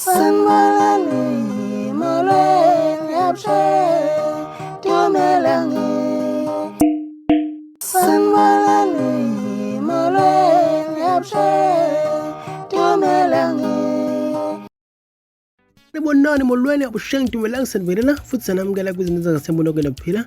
Sanibonani, molweni, abusheni, dumelang. Sanibonani, molweni, abusheni, dumelang. Nibonani molweni abusheng dumelang sanibingelela futhi sanamukela kwizinto zangasembonokweni kuphila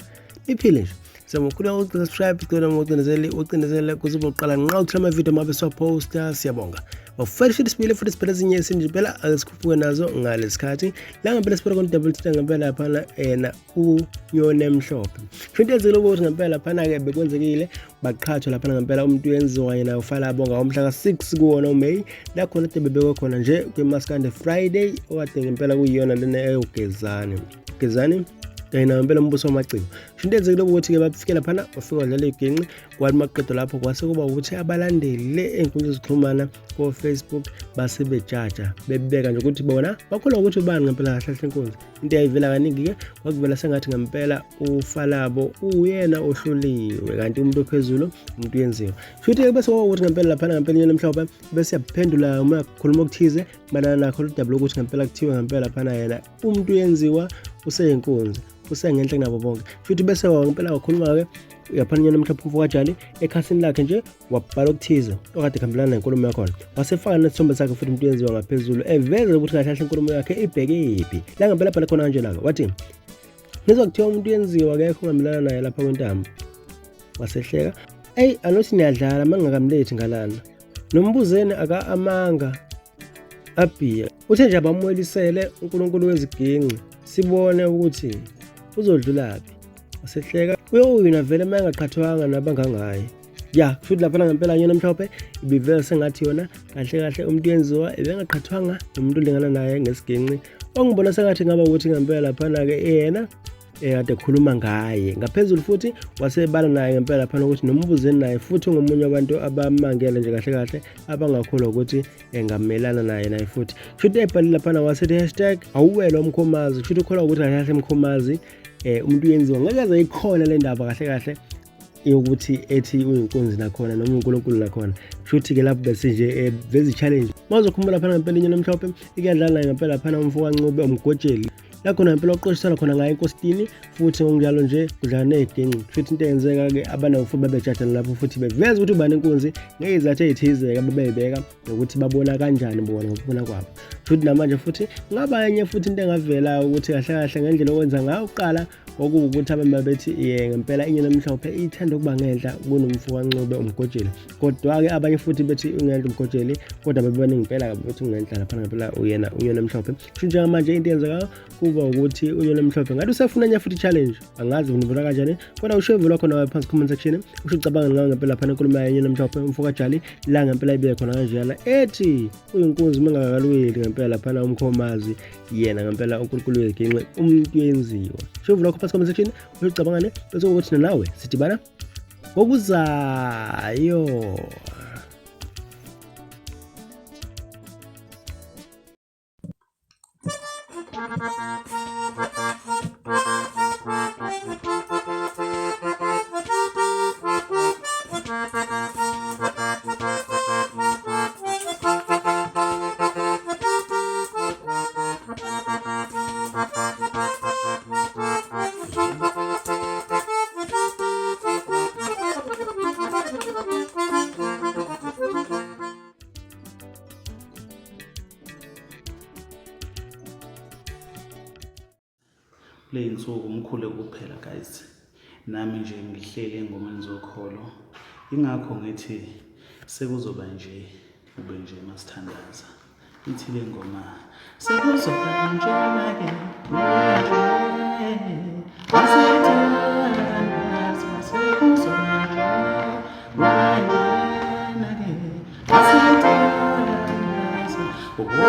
niphile nje. Siyabonga ukuthi subscribe cela ucinezele ucinezele kuze uzoqala nqa ukuthola amavidiyo mabe siwaposta. Siyabonga. Bafethu futhi sibuyele futhi siphele ezinye esinje impela ake sikhuphuke nazo ngalesikhathi. La ngempela siphela kon double thina ngempela laphana yena uNyoni Emhlophe. Into enzekile ukuthi ngempela laphana-ke bekwenzekile baqhathwa laphana ngempela umuntu uyenziwa yena uFalabo ngomhla ka-6 kuwona uMay la khona kade bebekwe khona nje kwiMaskandi Friday okade ngempela kuyiyona lena eyogezani Gezani kanye nayo impela umbuso wamaciko. Into enzekile ukuthi-ke bafike laphana bafika badlala iginci kwathi maqedwa lapho kwase kuba ukuthi abalandeli le ey'nkundleni zokuxhumana ko-Facebook base bejaja bebeka nje ukuthi bona bakholwa ukuthi ubani ngempela kahle kahle inkunzi. Into eyayivela kaningi-ke kwakuvela sengathi ngempela uFalabo uyena ohluliwe kanti umuntu ophezulu umuntu uyenziwa. Futhi-ke bese kwaba ukuthi ngempela laphana ngempela inyoni emhlophe bese yaphendula uma khuluma okuthize mayelana nakho lolu daba lokuthi ngempela kuthiwe ngempela laphana yena umuntu uyenziwa useyinkunzi usengenhla kunabo bonke. Futhi bese ngempela wakhuluma-ke yaphana inyoni emhlophe umfo kaJali ekhasini lakhe nje wabhala okuthize okade kuhambelana nenkulumo yakhona wasefaka nesithombe sakhe futhi umuntu uyenziwa ngaphezulu eveza ukuthi kahle kahle inkulumo yakhe ibhekephi. La ngempela bhale khona kanjena-ke wathi ngizwa kuthiwa umuntu uyenziwa akekho ongamelana naye lapha kwentambo. Wasehleka, eyi anothi niyadlala mangingakamlethi ngalana nombuzeni aka amanga abhiya. Uthe nje abamwelisele uNkulunkulu weziginci sibone ukuthi uzodlulaphi. Wasehleka, uyowina vele uma engaqhathwanga nabangangaye. Ya futhi laphana ngempela inyoni emhlophe ibivela sengathi yona kahle kahle umuntu yenziwa ebengaqhathwanga nomuntu olingana naye ngesiginci. Ongibona sengathi ngaba ukuthi ngempela laphana-ke yena ekade ekhuluma ngaye ngaphezulu futhi wasebala naye ngempela laphana ukuthi nombuzeni naye futhi ungomunye wabantu abamangele nje kahle kahle abangakholwa ukuthi engamelana naye naye futhi. Futhi ebhalile laphana wasethi hashtag awuwelwa umkhomazi, futhi ukholwa ukuthi kahle kahle umkhomazi umuntu uyenziwa ngeke aze ikhona le ndaba kahle kahle yokuthi ethi uyinkunzi nakhona noma uNkulunkulu nakhona. Futhi-ke lapho bese nje veza i-challenge. Uma uzokhumbula laphana ngempela inyoni emhlophe ikuyadlala naye ngempela laphana umfo kaNcube umgojeli la khona ngempela oqoshisana khona ngayo enkositini futhi ngokunjalo nje kudlala neziginci. Futhi into eyenzeka-ke abanawo futhi babejajana lapho futhi beveza ukuthi ubani inkunzi ngeyizathu ey'thize-ke ababeyibeka nokuthi babona kanjani bona ngokubona kwabo. Futhi namanje futhi ngaba enye futhi into engavela ukuthi kahle kahle ngendlela okwenza ngayo kuqala kwakuwukuthi abanye babethi ye ngempela inyoni emhlophe ithanda ukuba ngenhla kunomfo kaNcube umgojeli, kodwa-ke abanye futhi bethi ungenhla umgojeli, kodwa bebebaningi impela bethi ungenhla laphana ngempela uyena unyoni emhlophe. Kusho njengamanje into eyenzeka kuba ukuthi unyoni emhlophe ngathi usefuna enye futhi challenge, angazi ngibona kanjani kodwa usho ivula khona phansi comment section usho ucabanga ngayo ngempela laphana inkulumo yayo inyoni emhlophe umfo kaJali la ngempela ibe khona kanjena ethi uyinkunzi uma engakalweli ngempela laphana umkhomazi yena ngempela uNkulunkulu weginqe umuntu yenziwa. Sho ivula khona phansi comment section usho ucabangane bese ukuthi nawe sidibana ngokuzayo. Kuley'nsuku umkhulu kuphela guys, nami nje ngihleli engomeni zokholo, ingakho ngithi sekuzoba nje kube nje masithandaza. Ithi le ngoma sekuzoba njena-ke nje masithandaza sekuzoba nje njena-ke masithandaza uma